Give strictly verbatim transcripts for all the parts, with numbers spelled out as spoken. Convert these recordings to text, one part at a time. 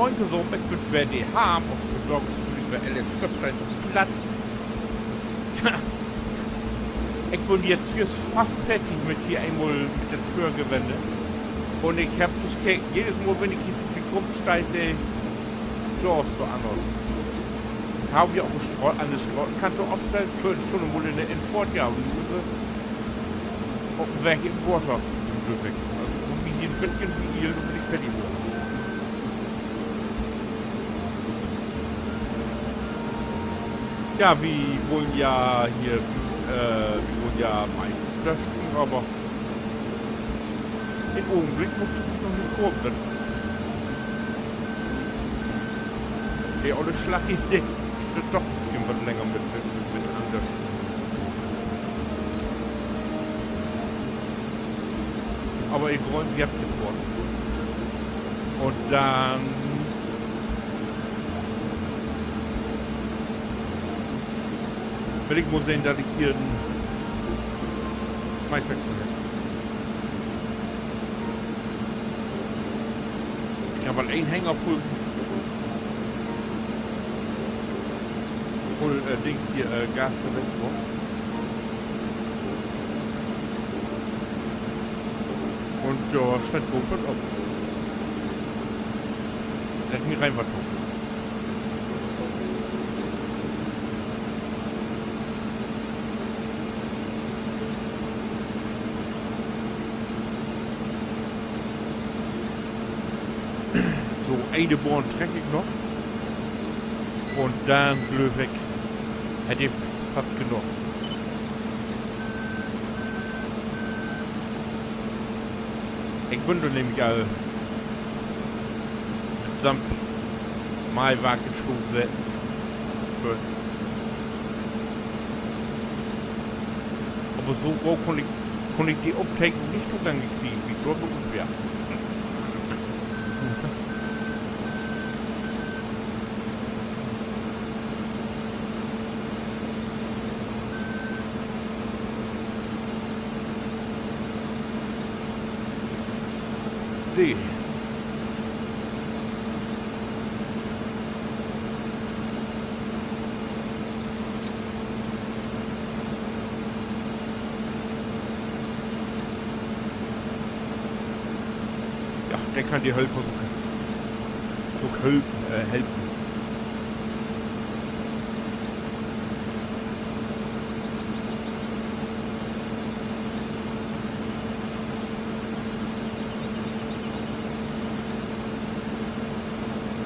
Moin tosamen, ik bün weer de Harm, ok vandaag speel ik weer L S föffteihn op Platt. Ik bün jetzt jüst fast fertig mit hier eenmal mit dat Vörgewenne. Un ik heff jüst keken, jedes Mal, wenn ik hier vörbi kaam, steiht de Klaas dor anners. Ik heff ja ok an de Stratenkant afstellt, vörhen stunn mal in de Infohrt, ja, un nu is he op 'n Weg in't Water, glööv ik. Also, ik mutt mi hier en beten beilen, dormit ik fertig warr. Ja, wi wullen ja hier, äh, wi wullen ja Mais döschen, aver in'n Ogenblick mutt ik noch nich kamen. Dat, de olle Slag hier, de, dat doch en beten wat länger mit, mit, mit, mit an'döschen. Aver egal, wi hebbt ja foort. Un denn will ik mal sehn, dat ik hier en Meisterknecht. Ik heff al een Hänger vull, vull, äh, Dings hier, äh, Gas wegbröcht. Un dor steiht goot wat op. Legg mi rein wat op. So, ene Bahn treck ik noch. Un denn, glööv ik, hett de Platz genoog. Ik bün dor nämlich al mitsamt Maiwark in Stoot seten. Aver so gau kunn ik, kunn ik de Opteknung nich togangen kriegen, wo ik dor ut weer. So. Ja, denn kann de Hölper sük, sük hölpen, äh, helpen.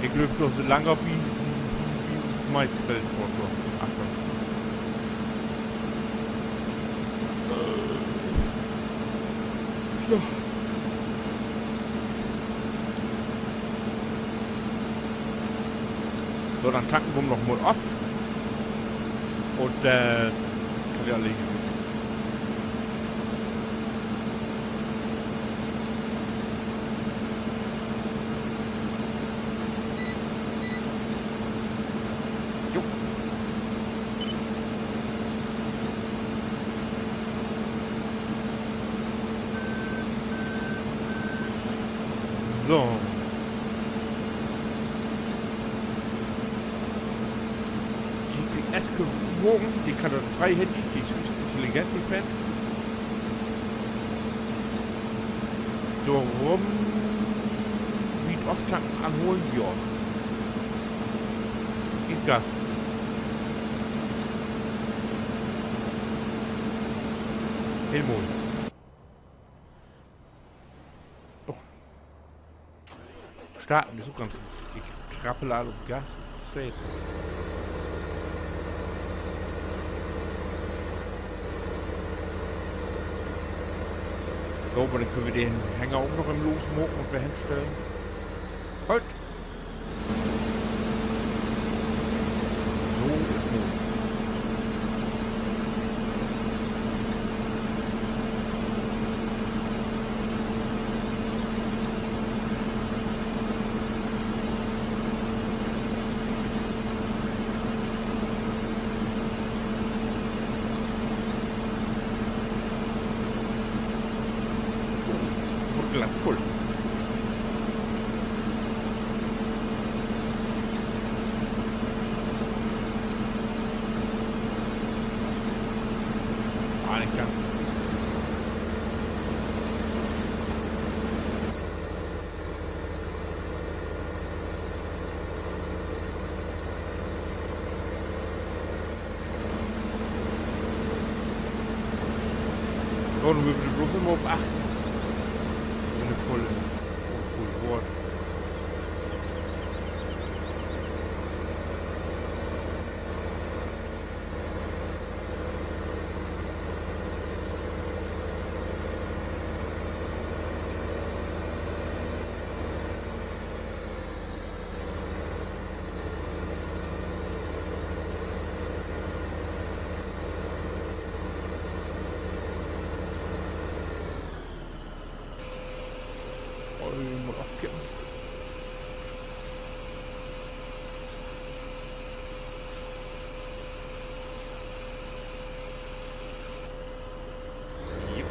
Ik glööv, dor is langer bi, bi, bi us Maisfeld foort, dor achter. Ja. So, denn tanken wi noch mal af. Un, äh, köönt wi alle hier. Jo. So. G P S köönt wi utmaken. De kann dat Freihandy, de is höchst intelligent, de Fendt. Dorüm, bi't Aftanken anholen, ja. Geevt Gas. Helmut. Oh. Starten is ok ganz wichtig. Ik trappel al op Gas. Seht. So, aver denn köönt wi den Hänger ok noch even losmaken un weer henstellen. Halt! So is goot. Word glatt vull. Nich ganz. Ja, nu mööt wi bloots immer op achten, wenn de vull is. Oder vull word. Oh, ik mutt afkippen. Yep.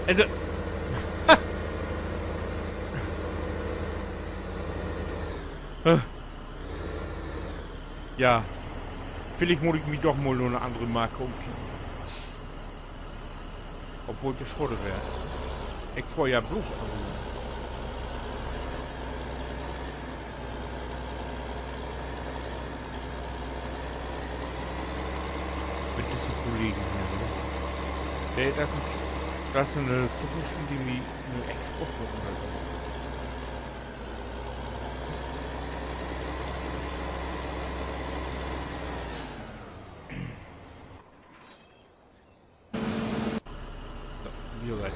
Also, ja, villicht mutt ik mi doch mal na 'ne annere Marke ümkieken. Obwohl, dat schaad weer. Ik fohr ja bloots an. Mit dissen Kollegen hier, ne? Nee, dat is en, dat is en, äh, Zugmaschien, de mi nu echt Spaaß maken deit. So, wieder rein.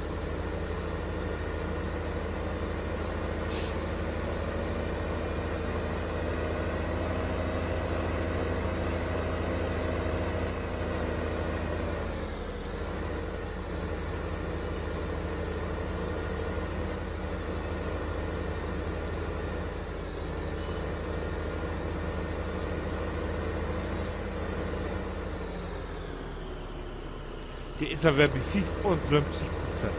De is al weer bi fiefunsöventig Prozent.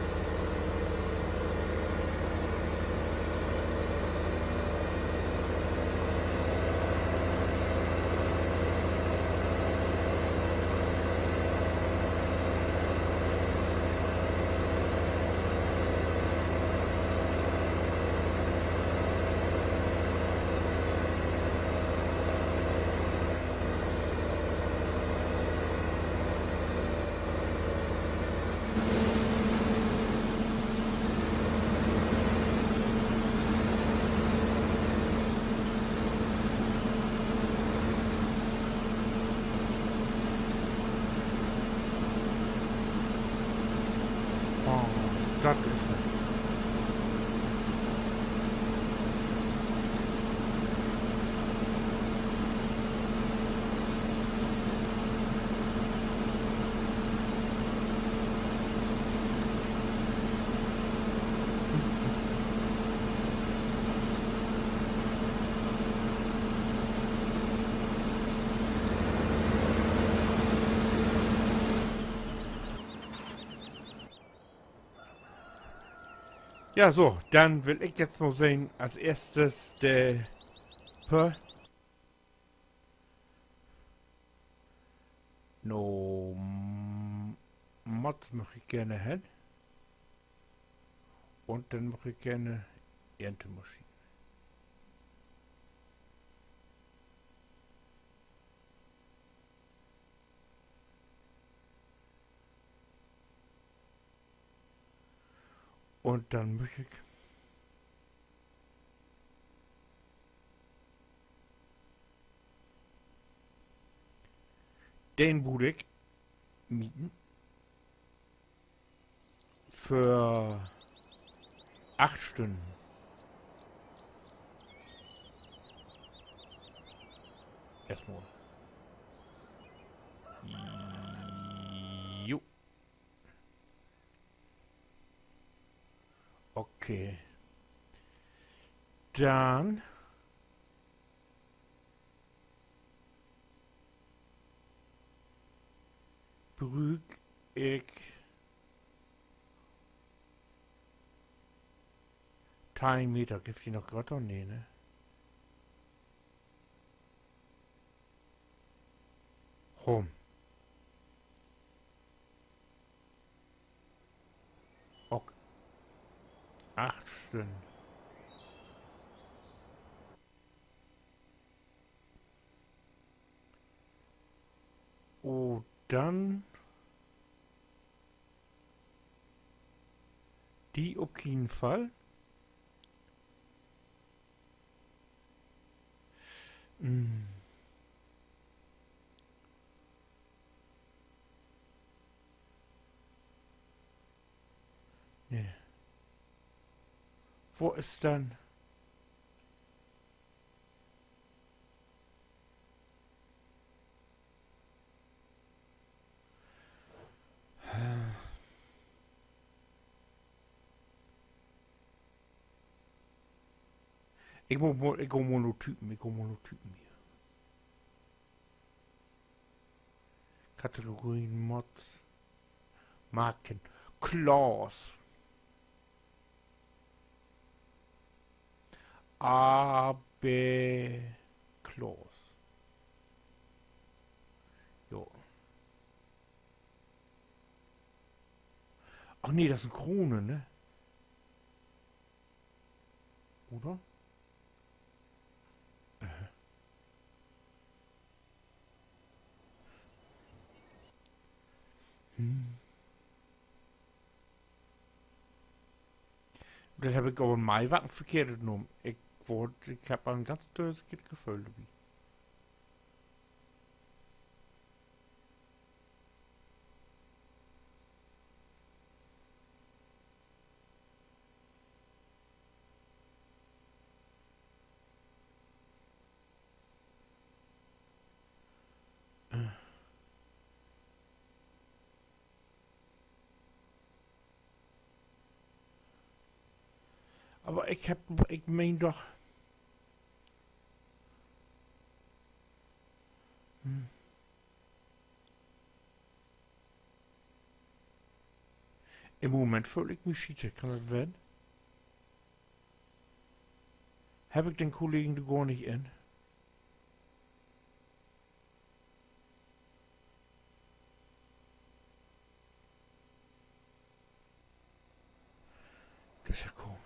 Oh, dat is he. Ja, so, denn will ik jetzt mal sehn, as eerstes de, hä? No, m-, Mod much ik geerne hen. Un denn much ik geerne Erntemaschien. Un denn much ik, den bruuk ik mieten för acht Stünnen. Eerstmal. Jo. Okay. Denn bruuk Ik. Teihn Meter, gifft de noch grötter? Nee, ne? Rum. Ok. Acht Stünnen. Oh, denn. De op kien Fall. Mm. Nee. Wo is denn? Ik mutt mal, ik gah mal na Typen, ik gah mal na Typen hier. Kategorien, Mods, Marken, Claws. A B Claws. Jo. Ach nee, dat is en Krone, ne? Oder? Dat heff ik aver in Maiwark verkehrt nahmen. Ik word, ik heff en ganz dösig Geföhl dorbi. Aver ik heff, ik meen doch. In Moment föhl ik mi schiete, kann dat ween? Heff ik den Kollegen dor gor nich in? Dat is ja komisch.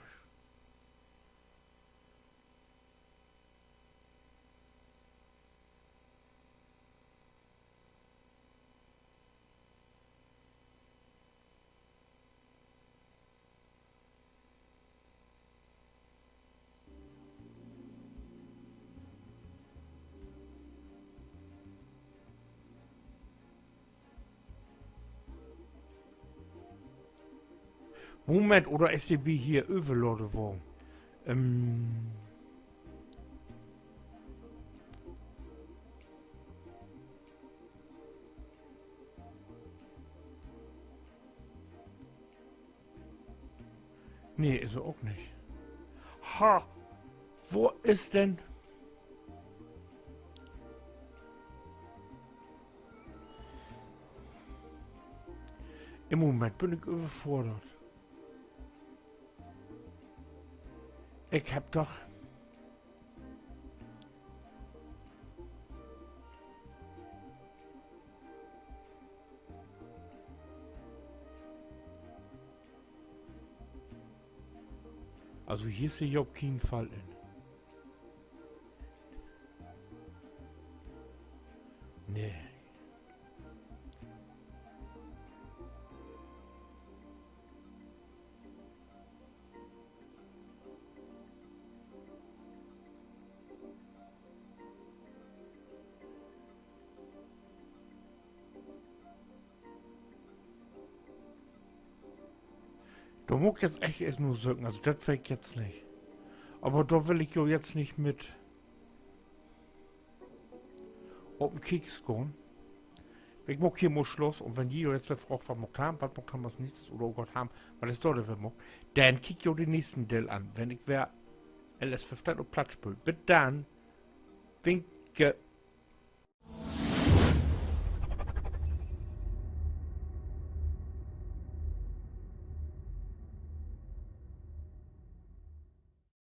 Moment, oder is de bi hier överladen worrn? Nee, is he ok nich. Ha! Wo is denn? In Moment bün ik överfordert. Ik heff doch Also hier is he ja op kien Fall in. Nee. Dor mutt ik jetzt echt eerst nu söken, also dat weet ik jetzt nich. Aver dor will ik jo jetzt nich mit op den Keks gahn. Ik maak hier mal Sluss un wenn ji jo jetzt weer fraagt, wat maakt Harm, wat maakt Harm as nächstes oder, oh Gott, Harm, wat is dor denn weer maakt, denn kiekt jo den nächsten Deel an, wenn ik weer L S föffteihn op Platt speel. Bit dann. Winke.